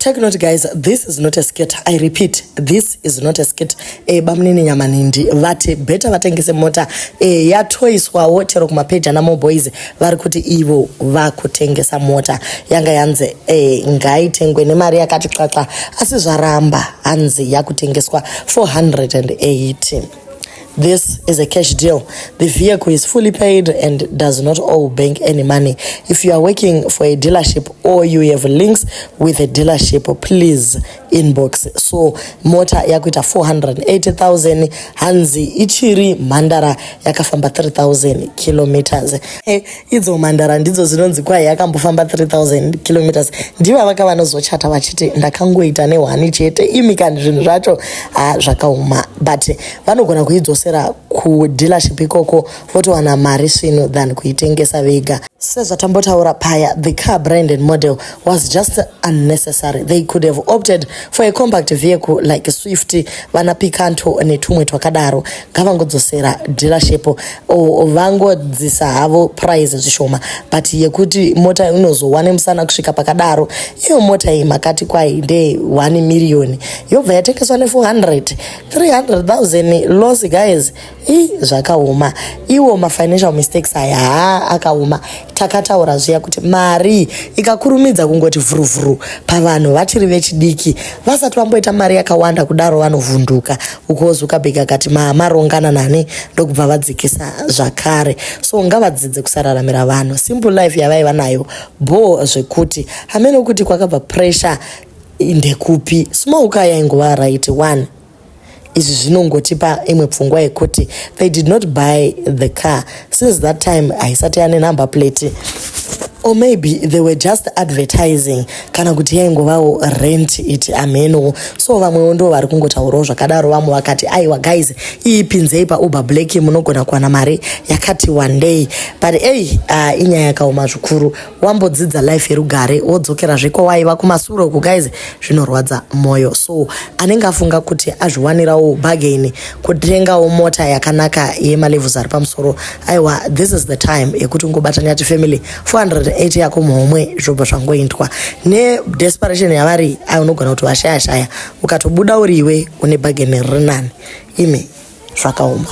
Take note, guys, this is not a skit. I repeat, this is not a skit. Bamunini Nyamanindi vati better vatengese mota. Yatoiswawo chero kumapeji ana Moboys, vari kuti ivo vakutengesa mota yanga yanzi ngaitengwe nemari yakati xaxa, asi zvaramba, hanzi yakutengeswa 480. This is a cash deal. The vehicle is fully paid and does not owe bank any money. If you are working for a dealership or you have links with a dealership, please inbox. So mota yakuita 480,000, hanzi ichiri mhandara, yakafamba 3000 kilometers. Idzo mhandara ndidzo dzinonzi kwai yakambofamba 3000 kilometers. Ndiva vaka vanozochata vachiti ndakangoita nehwani chete. Imi kani, zvinhu zvacho zvakaoma, but vanogona kuidzosera kudealership ikoko votowana mari svino than kuitengesa vega. Sezvatambotaura paya, the car brand and model was just unnecessary. They could have opted for a compact vehicle like Swift, vana Picanto netumwe twakadaro. Ngavangodzosera dealership o vangodzisa havo price zvishoma, but yekuti mota inozowa nemusana kusvika pakadaro, iyo mota iyi makati kwai nde 1 million, yobva yatengeswa ne400, 300,000 loss, guys. I zvakaoma. Iwo mafinancial mistakes aya, haa, akaoma. Takataura zviya kuti mari ikakurumidza kungoti vhuruvhuru pavanhu vachiri vechidiki, vasati vamboita mari yakawanda kudaro, vanovhunduka. Ukuwo Zuckerberg akati marongana nani, ndokubva vadzikisa zvakare. So ngavadzidze kusararamira vanhu simple life yavaiva nayo bo, zvekuti hamene kuti kwakabva pressure ndekupi. Small car yaingova right one. Izvi zvinongotipa imwe pfungwa yekuti they did not buy the car since that time, haisati yane number plate, or maybe they were just advertising, kana kuti yaingovawo rent it, ameno. So vamwewo ndo vari kungotaurawo zvakadaro. Vamwe vakati, "Aiwa guys, iyi pinzei paUber Black, munogona kuwana mari yakati one day." But ei, inyaya yakaoma zvikuru. Wambodzidza life yerugare, wodzokerazve kwawaiva kumasure uku, guys, zvinorwadza mwoyo. So anenge afunga kuti azviwanirawo bargain, kutengawo mota yakanaka yemalevels ari pamusoro, aiwa, this is the time yekuti ungobata Nyati family, 480 yako muhomwe, zvobva zvangoindwa. Nedesperation yavari ai, unogona kuti vashaya shaya, ukatobuda uriwe une bargain riri nani. Imi, zvakaoma.